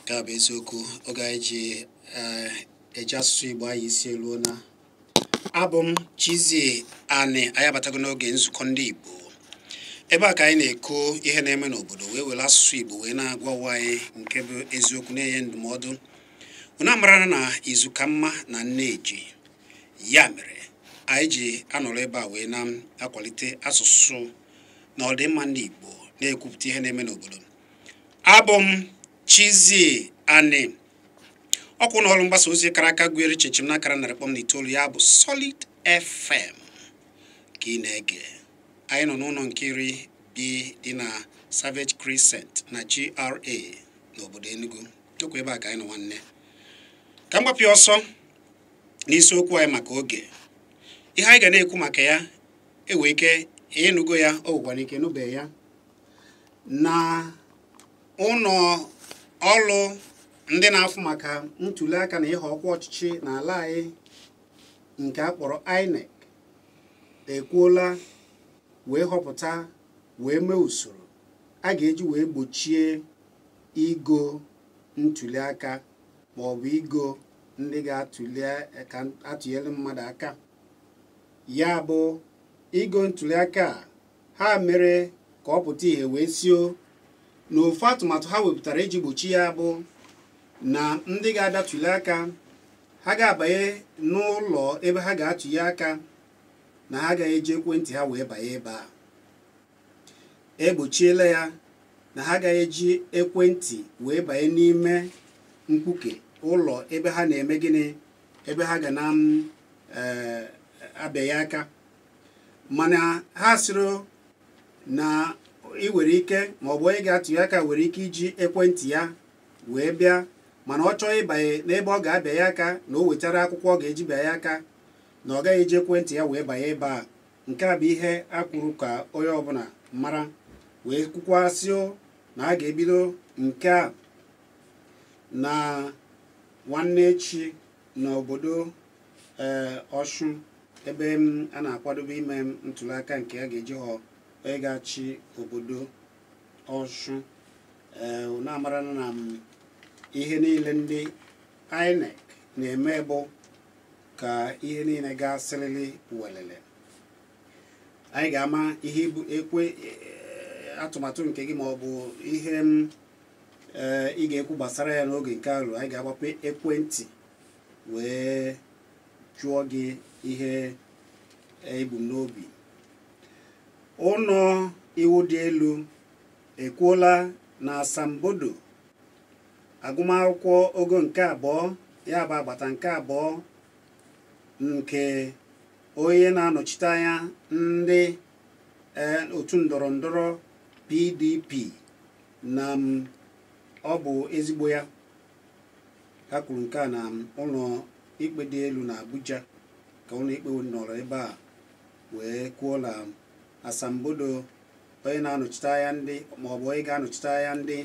Nke a bụ eziokwu oge anyị ji eji asụsụ Igbo anyị isi elu na abụ m Chizzy Ani. Anyị abatago n'oge nzukọ ndị Igbo ebe a ka anyị na-eko ihe na-eme n'obodo wee were asụsụ Igbo wee na-agwa ụwa anyị nke bụ eziokwu na-enye ndụmọdụ. Unu amara na izu ka mma na nneji, ya mere anyị ji anọrọ ebe a wee na-akwalite asụsụ na ọdịmma ndị Igbo na-ekwupụta ihe na-eme n'obodo. Abụ m Chizzy Ani. Ọkwụ na ọrụ mgbasa ozi kara aka gụnyere chinchin n'akara 100.9 ya bụ Solid FM ka ị na-ege. Anyị nọ n'ụlọ nkiri B dị na Savage Crescent na GRA n'obodo Enugu. Okwu ebe a ka anyị nọ nwanne. Ka m gbapịa ọsọ n'isiokwu anyị maka oge. Ihe anyị ga na-ekwu maka ya enwe ike ịnụgo ya, o nwekwara ike nụbe ya. Na ụlọ ọrụ ndị na-afụ maka ntuli aka na ịhọ ọkwa ọchịchị n'ala anyị nke a kpọrọ INEC ekwuola wee họpụta wee mee usoro a ga-eji wee gbochie igo ntuli aka ma ọ bụ igo ndị ga-atuli ka atụnyere mmadụ aka. Ya bụ igo ntuli aka ha mere ka ọ pụta ihe wee sio na ofu atụmatụ ha wepụtara iji gbochi ya bụ na ndị ga-abịa tuli aka ha ga-abanye n'ụlọ ebe ha ga-atụnye aka na ha agaghị eji ekwentị ha wee banye ebe a. Egbochiela ya na ha agaghị eji ekwentị wee banye n'ime mkpuke ụlọ ebe ha na-eme gịnị, ebe ha ga na-abịanye aka. Mana ha sịrị na ị nwere ike ma ọ bụ onye ga-atụnye aka nwere ike iji ekwentị ya wee bịa, mana ọ chọọ ịbanye n'ebe ọ ga-abịanye aka na o wetara akwụkwọ ọ ga-eji bịanye aka na ọ gaghị eji ekwentị ya wee banye ebe a. Nke a bụ ihe a kwuru ka onye ọbụla mara wee kwukwasị na a ga-ebido nke a na nwanne echi n'obodo Ọshụn ebe a na-akwadobe ime ntuli aka nke a ga-eji họ onye ga-achị obodo Ọshụn. Unu amara na ihe niile ndị INEC na-eme bụ ka ihe niile gaa sịrịrị welele. Anyị ga-ama ihe ekwe atụmatụ nke gị ma ọ bụ ihe ị ga-ekwu gbasara ya n'oge nke alụ. Anyị ga-agbape ekwentị wee jụọ gị ihe ebumnobi. Ụlọ iwu dị elu ekwuola na asambodo agụmakwụkwọ ogo nke abụọ ya bụ agbata nke abụọ nke onye na-anọchite anya ndị otu ndọrọ ndọrọ PDP na ọ bụ ezigbo ya. Ha kwuru nke a na ụlọ ikpe dị elu na Abuja ka ụlọ ikpe nọrọ ebe a wee kwuo na asambodo onye na-anọchite anya ndị maọbụ onye ga-anọchite anya ndị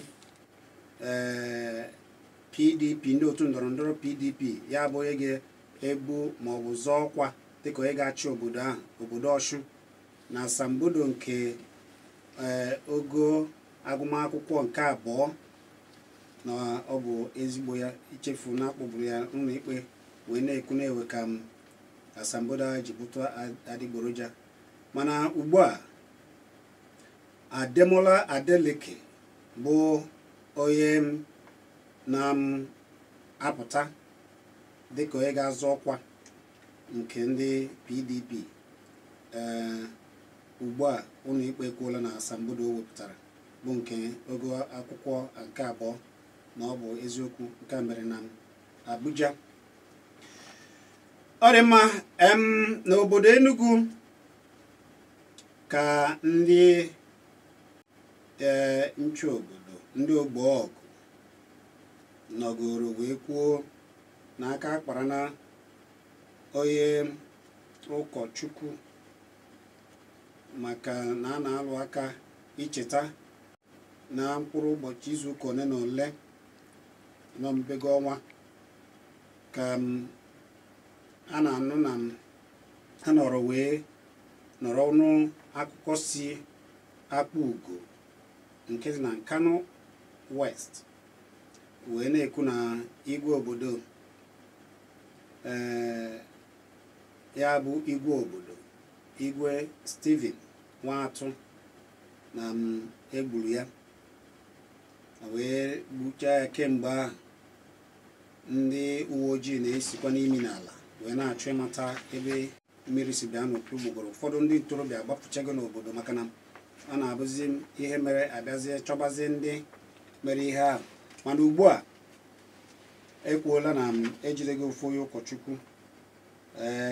PDP ndị otu ndọrọ ndọrọ PDP ya bụ onye ga-ebu maọbụ zọọ ọkwa dịka onye ga-achị obodo ahụ, obodo Ọshụn, na asambodo nke ogo agụmakwụkwọ nke abụọ na ọ bụ ezigbo ya. Ichefu na akpọburu ya ụlọ ikpe wee na-ekwu na-ewe ka m asambodo ahụ ji bụtụ adịgboroja. Mana ugbu a Ademola Adeleke bụ onye na-apụta dịka onye ga-azọ ọkwa nke ndị PDP Ugbu a ụlọ ikpe ekwuola na asambodo o wepụtara bụ nke ogo akwụkwọ nke abụọ na ọ bụ eziokwu. Nke a mere na Abuja. Ọ dị mma. N'obodo Enugu ka ndị nche obodo, ndị ogbo ọgụ nọgoro wee kwuo n'aka akpara na onye ụkọchukwu maka na a na-alụ aka icheta na mkpụrụ ụbọchị izuụka ole na ole nọ mbego ọnwa ka a na-anụ na ha nọrọ wee nọrọ ọnụ akụkọ si akpụ ugo nke dị na Nkanu West wee na-ekwu na igwe obodo, ya bụ igwe obodo, Igwe Steven Nwatụ, na egburu ya wee gbuchaa ya. Kemgbe ahụ ndị uwe ojii na-esikwa n'imi n'ala wee na-achọ ịmata ebe mmiri si bịa n'opi ụgbọgọrọ. Ụfọdụ ndị ntorobịa agbapụchago n'obodo maka na a na-abụzi ihe mere abịazie chọbazie ndị mere ihe ahụ. Mana ugbu a ekwuola na ejidego ofu onye ụkọchukwu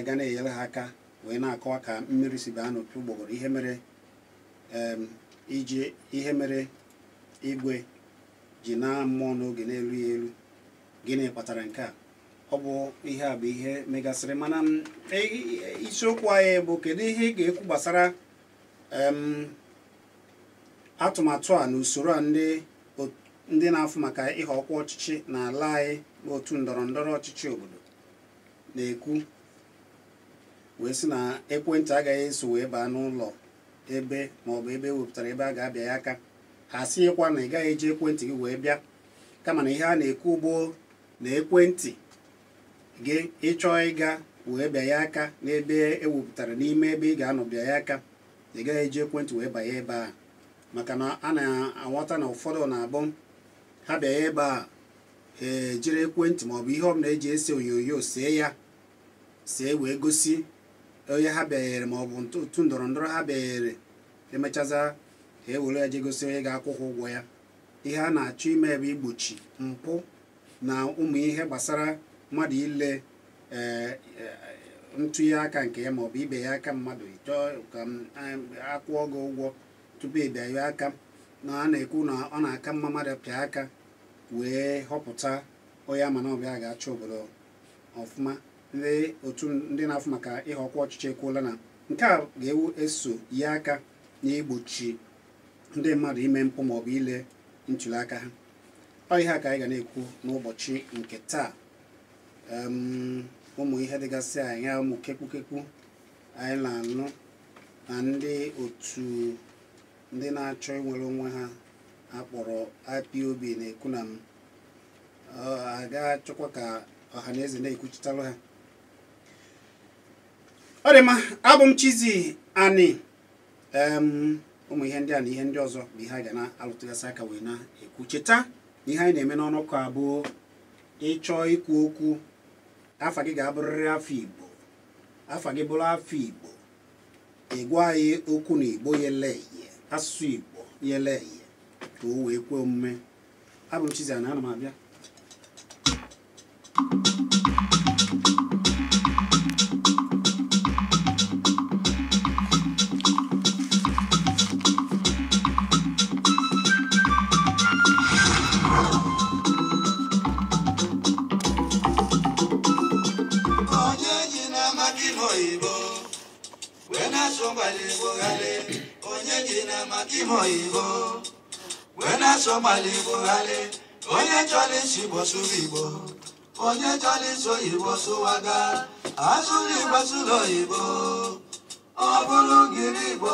ga na-enyere ha aka wee na-akọwa ka mmiri si bịa n'opi ụgbọgọrọ, ihe mere iji ihe mere igwe ji na mmụọ n'oge na-elu ya elu, gịnị kpatara nke a. Ọ bụ ihe a bụ ihe megasịrị. Mana isiokwu anyị bụ kedu ihe ị ga-ekwu gbasara atụmatụ a na usoro a ndị na-afụ maka ịha ọkwa ọchịchị n'ala anyị bụ otu ndọrọ ndọrọ ọchịchị obodo na-ekwu wee sị na ekwentị agaghị eso wee baa n'ụlọ ebe maọbụ ebe ewepụtara ebe a ga-abịa ya aka. Ha sịkwa na ị gaghị eji ekwentị gị wee bịa, kama na ihe a na-ekwu bụ na ekwentị gị ịchọọ ịga wee bịa ya aka n'ebe ewepụtara n'ime ebe ị ga-anọ bịa ya aka, ị gaghị eji ekwentị wee banye ebe a, maka na a na-aghọta na ụfọdụ na-abụ ha bịa ebe a ejiri ekwentị maọbụ ihe ọbụla eji ese onyonyo see ya see wee gosi onye ha bịanyere maọbụ otu ndọrọ ndọrọ ha bịanyere, emechaza ha ewere ya jee gosi onye ga-akwụ ha ụgwọ ya. Ihe a na-achọ ime ebe igbochi mpụ na ụmụ ihe gbasara mmadụ ile ntụnye aka nke ya maọbụ ibe ya aka mmadụ chọọ ka akwụọ gị ụgwọ tupu ị bịa ya aka, na a na-ekwu na ọ na-aka mma mmadụ pịa aka wee họpụta onye ama na ọbịa ga-achị obodo ọfụma. Ndị otu ndị na-afụ maka ịha ọkwa ọchịchị ekwuola na nke a ga-ewu eso ya aka n'igbochi ndị mmadụ ime mpụ maọbụ ile ntuli aka ha. Ọ ihe a ka anyị ga na-ekwu n'ụbọchị nke taa. Ụmụ ihe dịgasị anya, ụmụ kekpukekpu anyị na-anụ na ndị otu ndị na-achọ inwere onwe ha akpọrọ IPOB na-ekwu na aga achọkwa ka ọha na eze na-ekwuchitalụ ha. Ọ dị mma. Abụ m Chizzy Ani. Ụmụ ihe ndị a na ihe ndị ọzọ bụ ihe a ga na-alụtụgasị aka wee na-ekwu. Cheta na ihe anyị na-eme n'ọnụkọ abụọ, ịchọọ ikwu okwu afa gị ga-abụrịrị afọ Igbo. Afa gị bụrụ afọ Igbo, ị gwa anyị okwu na Igbo yele eye, asụsụ Igbo yele eye, ka o wee kwe omume. Abụ m Chizzy Ani, ana m abịa. Onye chọrọ isi Igbo sụrụ Igbo, onye chọrọ iso Igbo sụwaga, asụrụ Igbo sụrụ oyibo, ọ bụrụ ngiri Igbo.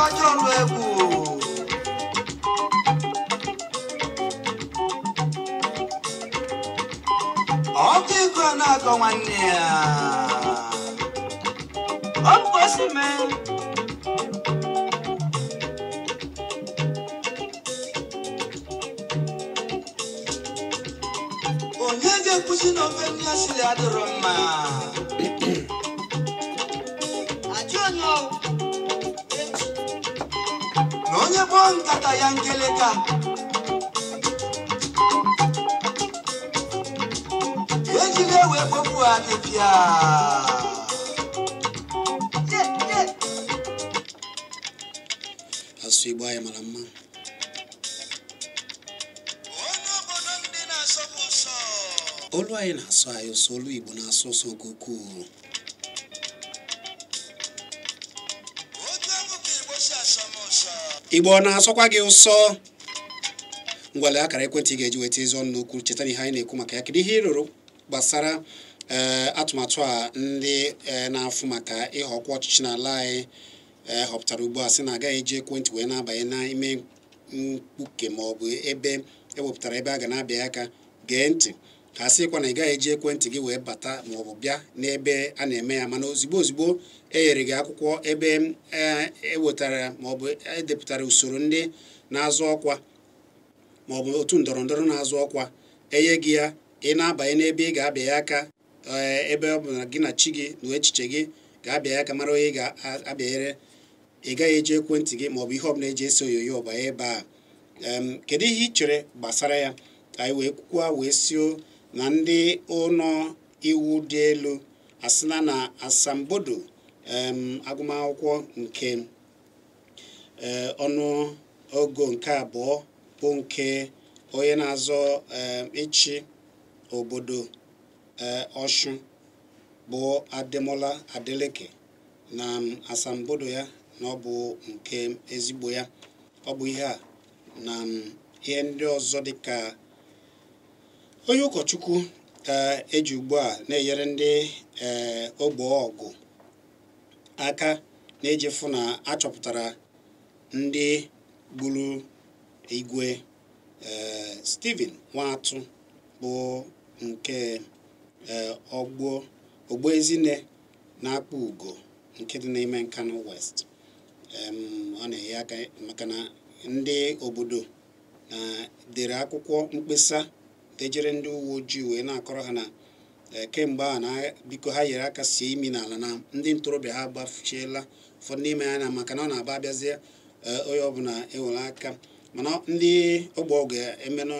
ajọ ọrụ egwu. Ọkụ iko na-akọ nwanne ya. Ọ bụ ka o si mee. Onye ga-ekwusi na ofe nne ya siri adịrọ mma. Ajụ onye ọ na onye kpọọ nkata ya nkeleka. Ejiri ewe kpọpụ apịpịa. Asụsụ Igbo anyị mara mma. Onye obodo ndị na-asọpụ ụsọ. Olu anyị na-asụ anyị ụsọ, olu Igbo na-asụ ụsọ nke ukwuu. Otu egwu ka Igbo si asọ m ụsọ. Igbo ọ na-asọkwa gị ụsọ? Ngwale akara ekwentị ị ga-eji weta ezi ọnụ n'okwu, cheta na ihe anyị na-ekwu maka ya. Kedu ihe ị rụrụ gbasara atụmatụ a ndị na-afụ maka ịhọ ọkwa ọchịchị n'ala anyị họpụtara ugbu a sị na agaghị eji ekwentị wee na-abanye n'ime mkpuke ma ọ bụ ebe ewepụtara ebe a ga na-abịa aka? Gee ntị, ka a sịkwa na ị gaghị eji ekwentị gị wee bata ma ọ bụ bịa n'ebe a na-eme ya, mana ozigbo ozigbo e nyere gị akwụkwọ ebe ewetara ma ọ bụ edepụtara usoro ndị na-azọ ọkwa ma ọ bụ otu ndọrọ ndọrọ na-azọ ọkwa, enye gị ya, ị na-abanye n'ebe ị ga-abịa ya aka, ebe ọ bụ na gị na chi gị na echiche gị ga-abịa ya aka mara onye ị ga-abịanyere. Ị gaghị eji ekwentị gị ma ọ bụ ihe ọbụla eji ese onyonyo banye ebe a. Kedu ihe ị chere gbasara ya? Ka anyị wee kwukwa wee sio na ndị ụlọ iwu dị elu asịna na asambodo agụmakwụkwọ nke ọnụ ogo nke abụọ bụ nke onye na-azọ ịchị obodo Ọshụn bụ Ademola Adeleke na asambodo ya na ọ bụ nke ezigbo ya. Ọ bụ ihe a na ihe ndị ọzọ dịka onye ụkọchukwu eji ugbu a na-enyere ndị ogbo ọgụ aka na-eji fụ na achọpụtara ndị gburu igwe Stephen Nwatụ bụ nke Ogboezine na-akpọ ugo nke dị n'ime Nkanu West. Ọ na-enye aka maka na ndị obodo na dere akwụkwọ mkpesa dejere ndị uwe ojii wee na-akọrọ ha na kemgbe a na biko ha nyere aka sie imi n'ala na ndị ntorobịa ha gbafuchiela ụfọdụ n'ime ha na maka na ọ na-aba abịazie onye ọbụla ewere aka, mana ndị ogbe ọgụ emenụ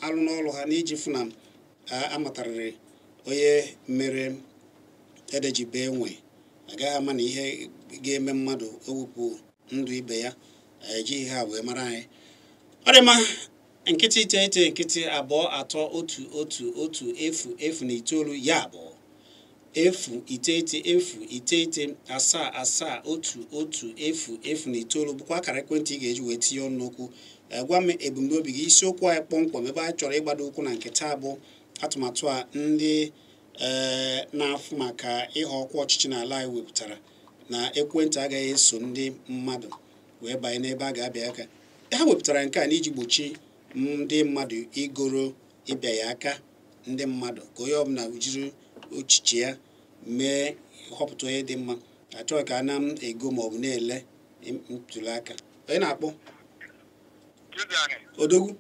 alụ n'ọrụ ha n'iji fụ na amatarịrị onye mere edejibe enwe. Agaghị ama na ihe ga-eme mmadụ ewepụ ndụ ibe ya, ejighị ha wee mara anyị. Ọ dị mma, 9 9 0 2 3 1 1 1 0 0 9, ya bụ 0 9 0 9 7 7 1 1 0 0 9 bụkwa akara ekwentị ị ga-eji wee tinye ọnụ n'okwu. Gwa m ebumnobi gị, isiokwu anyị kpọmkwem ebe anyị chọrọ ịgbado ụkwụ na nke taa bụ atụmatụ a ndị na-afụ maka ịhọ ọkwa ọchịchị n'ala anyị wepụtara na ekwentị agaghị eso ndị mmadụ wee banye n'ebe a ga-abịa aka. Ha wepụtara nke a n'iji gbochi ndị mmadụ igoro ịbịa ya aka ndị mmadụ, ka onye ọbụla jiri echiche ya mee họpụta onye dị mma. Achọghị ka a na m ego ma ọ bụ na-ele ntuli aka. Onye na-akpọ? Odogwu.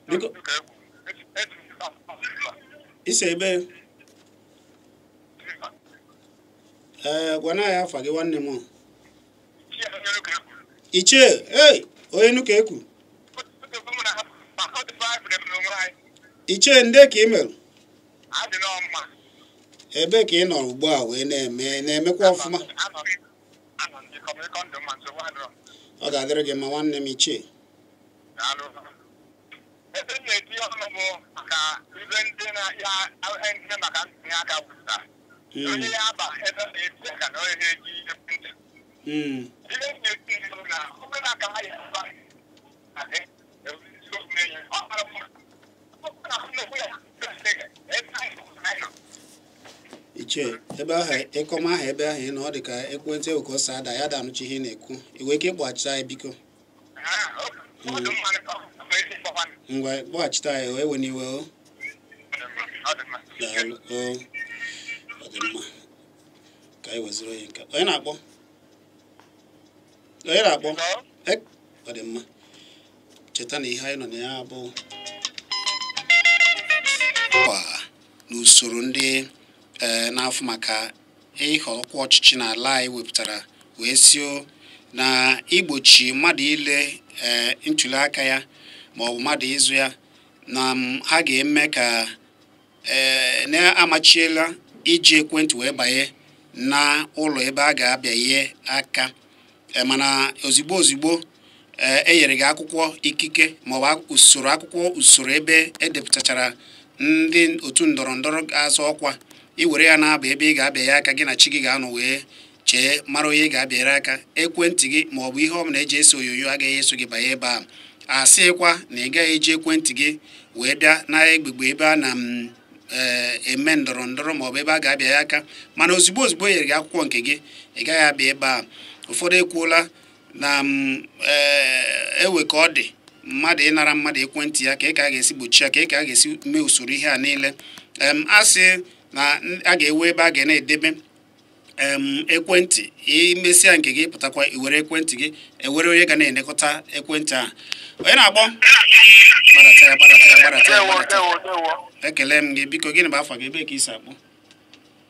Biko isi ebe gwana ya afa gị nwanne m. Ichie, ei, onye nnukwu ekwu. Ichie, nde ka ị mere? Ebe ka ị nọ ugbu a wee na-emekwa ọfụma? Ọ ga-adịrị gị mma nwanne m Ichie. Ichie, ebe ahụ ịkọma ahụ ebe ahụ ị nọ, ọ dị ka ekwentị ewu ka o si ada ya da anụchi ihe ị na-ekwu. I nwee ike ịkpọghachite anyị biko? Ngwa kpọghachite anyị, o ewe n'iwe o. Daalụ o, ọ dị mma ka anyị weziri onye nke onye na-akpọ, onye na-akpọ. Ọ dị mma, cheta na ihe anyị nọ na ya bụ kwa n'usoro ndị na-afụ maka ịhọ ọkwa ọchịchị n'ala anyị wepụtara wee sio na igbochi mmadụ ile ntuli aka ya ma ọ bụ mmadụ ịzụ ya na ha ga-eme ka na-amachiela iji ekwentị wee banye na ụlọ ebe a ga-abịa ihe aka, mana ozigbo ozigbo e nyere gị akwụkwọ ikike ma ọ bụ usoro akwụkwọ usoro ebe edepụtachara ndị otu ndọrọ ndọrọ ga-azọ ọkwa, i were ya na-aba ebe ị ga-abịa ya aka, gị na chi gị ga-anọ wee chee mara onye ị ga-abịara aka. Ekwentị gị ma ọ bụ ihe ọbụla eji ese onyonyo agaghị eso gị banye ebe a. Asịkwa na ị gaghị eji ekwentị gị wee bịa na egbegbe ebe a na eme ndọrọ ndọrọ ma ọ bụ ebe a ga-abịa ya aka, mana ozugbo ozugbo e nyere gị akwụkwọ nke gị ị gaghị abịa ebe a. Ụfọdụ ekwuola na ewe ka ọ dị mmadụ ịnara mmadụ ekwentị ya ka ị ka a ga-esi gbochi ya, ka ị ka a ga-esi mee usoro ihe a niile. A sị na a ga-ewe ebe a ga na-edebe ekwentị, imesịa nke gị pụtakwa iwere ekwentị gị, ewere onye ga na-elekọta ekwentị a. Onye na-akpọ? Gbadata ya, gbadata ya, gbadata ya, gbadata ya. Ekele m gị, biko gịnị bụ afa gị, ebee ka i si akpọ?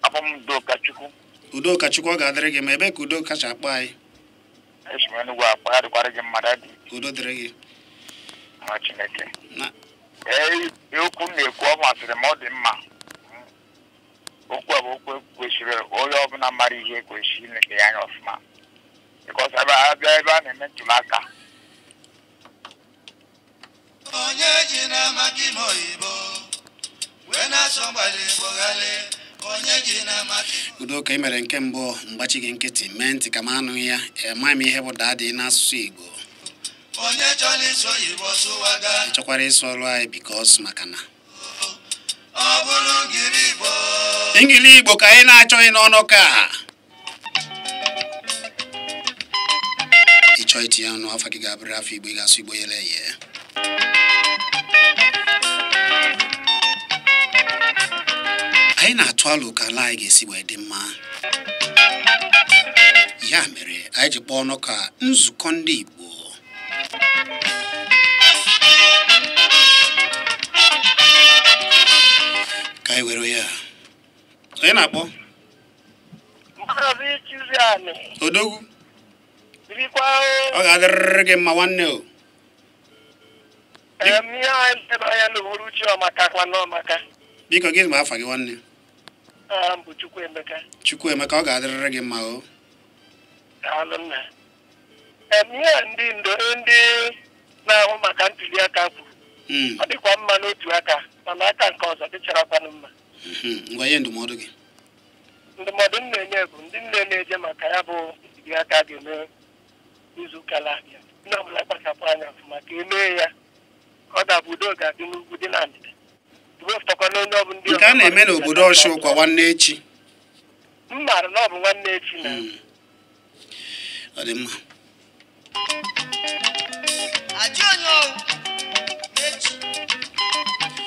Abụ m Udoka Chukwu. Udoka Chukwu, ọ ga-adịrị gị ma. Ebee ka Udoka si akpọ anyị? Esi m Enugwu akpọ. Ya dịkwara gị mma, daddy. Udo dịrị gị. Nwa Chineke. Na Ee, okwu m na-ekwu ọ masịrị m, ọ dị mma. Okwu a bụ okwu kwesịrị onye ọbụla mara ihe kwesịrị ileta ya anya ọfụma, because ebe a bịa ebe a na-eme ntuli aka. Onye ji na maka ime oyibo wee na-asọ mgbali gboghalị, onye ji na maka Udoka, ị mere nke mbụ mgbachi gị nkịtị mee ntị ka m anụghị ya. Amaghị m ihe bụ daddy n'asụsụ Igbo. Onye chọrọ iso oyibo sụwaga. Ị chọkwara ịsụ ọrụ anyị because maka na ọ bụrụ ngiri Igbo. Ngili Igbo ka anyị na-achọghị n'ọnụ ka ịchọ itinye ọnụ, afa gị ga-abụrịrị afọ Igbo, ị ga-asụ Igbo yere eye. Anyị na-atụ alo ka ala anyị ga-esi wee dị mma, ya mere anyị ji kpọọ ọnụ ka nzukọ ndị Igbo. Ka anyị were ya. Onye na-akpọ? Maazị Chiziani. Odogwu. Birikwa. Ọ ga-adịrịrị gị mma nwanne o. Em, ihe anyị leba anya n'uhuruchi ọmaka kwa n'ọmaka. Biko gị bụ afa gị nwanne? Aha m bụ Chukwuemeka. Chukwuemeka, ọ ga-adịrịrị gị mma o. Daalụ nna. Em, ihe a ndị ndo ndị na-ahụ maka ntuli aka kwuru, ọ dịkwa mma n'otu aka, mana aka nke ọzọ dịcharakwanụ mma. Ngwa, ihe ndụmọdụ gị? Ndụmọdụ m na-enye bụ ndị nne na-eje maka ya bụ ntuli aka a ga-eme izu ụka na-abịa, ndị ọbụla kpachapụ anya ọfụma ka emee ya ka ọ ga-abụ udo ga-adị n'ugwu dị na ndịda, wepụtakwana onye ọ bụ ndị Nke a na-eme n'obodo Ọshụkwa nwanne echi. M maara na ọ bụ nwanne echi na Ọ dị mma. Ajụ onye ọwụ echi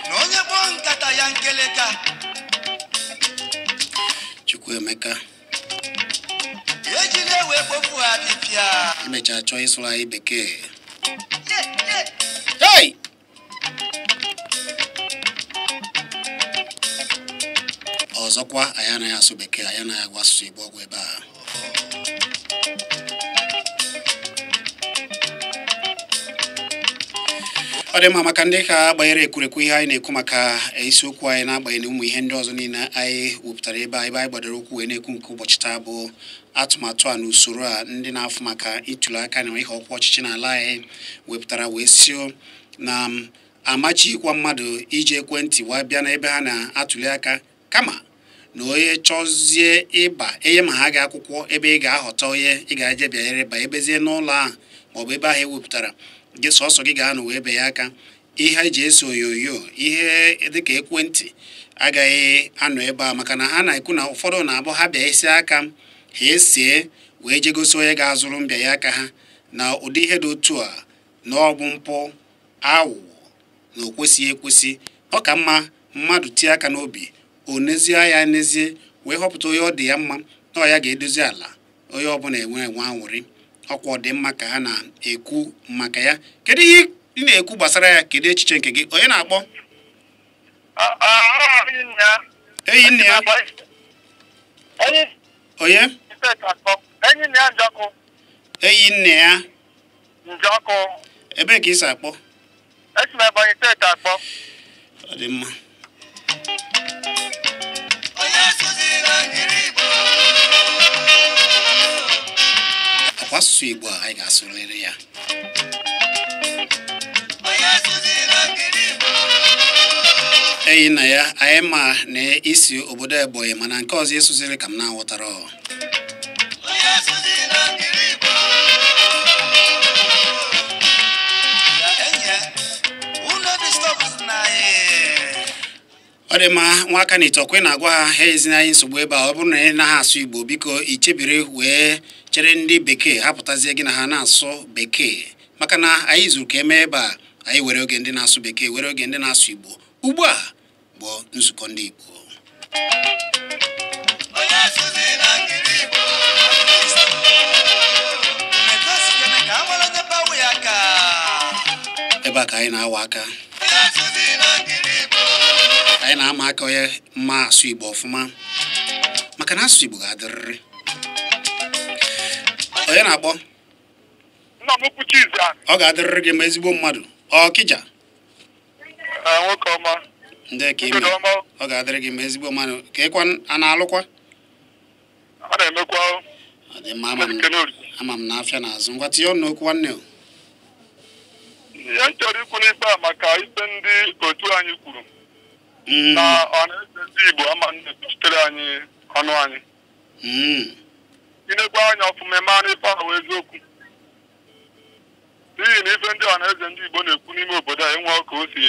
na onye kpọọ nkata ya nkeleka. Chukwuemeka. Ejila ewe kpofu ha pịpịa. Emechaa chọọ ịsụrụ anyị bekee. Ye, ye. Hey! Ọzọkwa, anyị anaghị asụ bekee, anyị anaghị agwa asụsụ Igbo ọgwụ ebe a. Ọ dị mma maka ndị ka gbanyere ekwurekwu ihe anyị na-ekwu maka isiokwu anyị, na-agbanyeghị ụmụ ihe ndị ọzọ niile anyị wepụtara ebe a, ebe anyị gbadoro okwu wee na-ekwu nke ụbọchị taa bụ atụmatụ a na usoro a ndị na-afụ maka ịtụli aka na ihe ọkwa ọchịchị n'ala anyị wepụtara wee sio na amachikwa mmadụ iji ekwentị wee bịa n'ebe ha na-atụli aka, kama na onye chọzie ịba enye ma ha ga akwụkwọ ebe ị ga-ahọta onye ị ga-eje bịanyere ba ebezie n'ụlọ ahụ maọbụ ebe ahụ ewepụtara gị sọsọ gị ga-anọ wee bee ya aka. Ihe eji ese onyonyo, ihe dịka ekwentị agaghị anọ ebe a, maka na ha na-ekwu na ụfọdụ na-abụ ha bịa isi aka ha esie wee je gosi onye ga-azụrụ mbịanye aka ha na ụdị ihe dị otu a na ọ bụ mpụ aghụghọ na o kwesịghị ekwesị. Ọ ka mma mmadụ tie aka n'obi, o nezie ya nezie wee họpụta onye ọ dị ya mma na ọ ya ga-edozi ala, onye ọbụla enwe enwe anwụrị. Ọkwa ọdịmma ka ha na-ekwu maka ya. Kedu ihe ị na-ekwu gbasara ya? Kedu echiche nke gị? Onye na-akpọ? Enyi nne ya. Onye? Enyi nne ya. Ebee ka ị si akpọ? Ọ dị mma. Ọkwa asụsụ Igbo a anyị ga-asụrịrị ya. Enyi nna ya, anyị ma na isi obodo Ebonyi, mana nke ọzọ ịsụziri ka m na-aghọtara. Ọ dị mma, nwaka na itọkwe na-agwa ha ha ezina anyị nsogbu ebe a. Ọ bụrụ na ị naghị asụ Igbo, biko ichebiri wee chere ndị bekee ha pụtazie gị na ha na-asụ bekee, maka na anyị zuru ka eme ebe a. Anyị were oge ndị na-asụ bekee, were oge ndị na-asụ Igbo. Ugbu a bụ nzukọ ndị Igbo. Ebe a ka anyị na-awa aka, anyị na-ama aka onye mma asụ Igbo ọfụma, maka na asụsụ Igbo ga-adịrịrị. Onye na-akpọ? Ọ ga-adịrịrị gị ma ezigbo mmadụ. Ọkịja ndị ka ime, ọ ga-adịrị gị ma ezigbo mmadụ. Ka ịkwa a na-alụkwa? Ọ dị mma, ama m na afịa n'azụ. Ngwa tinye ọnụ okwu nwanne. Ihe m chọrọ ikwu n'ife a maka ife ndị otu anyị kwuru na ọ na-ese ndị Igbo ama na-ekwuchitere anyị ọnụ anyị. Inekwa anya ọfụma eme ife ahụ eziokwu, n'ihi na ife ndị ọhaneze ndị Igbo na-ekwu n'ime obodo a enwe ka o si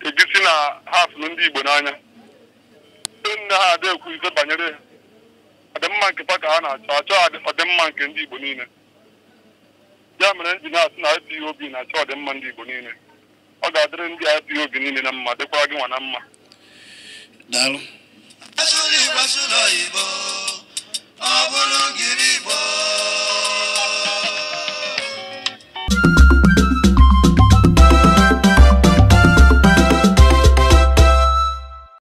egosi na ha fụrụ ndị Igbo n'anya. Ndị nne ha ada ekwu ife banyere ọdịmma nke fa ka ha na-achọ, achọ ọdịmma nke ndị Igbo niile. Ya mere ndị na-asị na IPOB na-achọ ọdịmma ndị Igbo niile. Ọ ga-adịrị ndị IPOB niile na mma, dịkwara gị nwa na mma. Daalụ.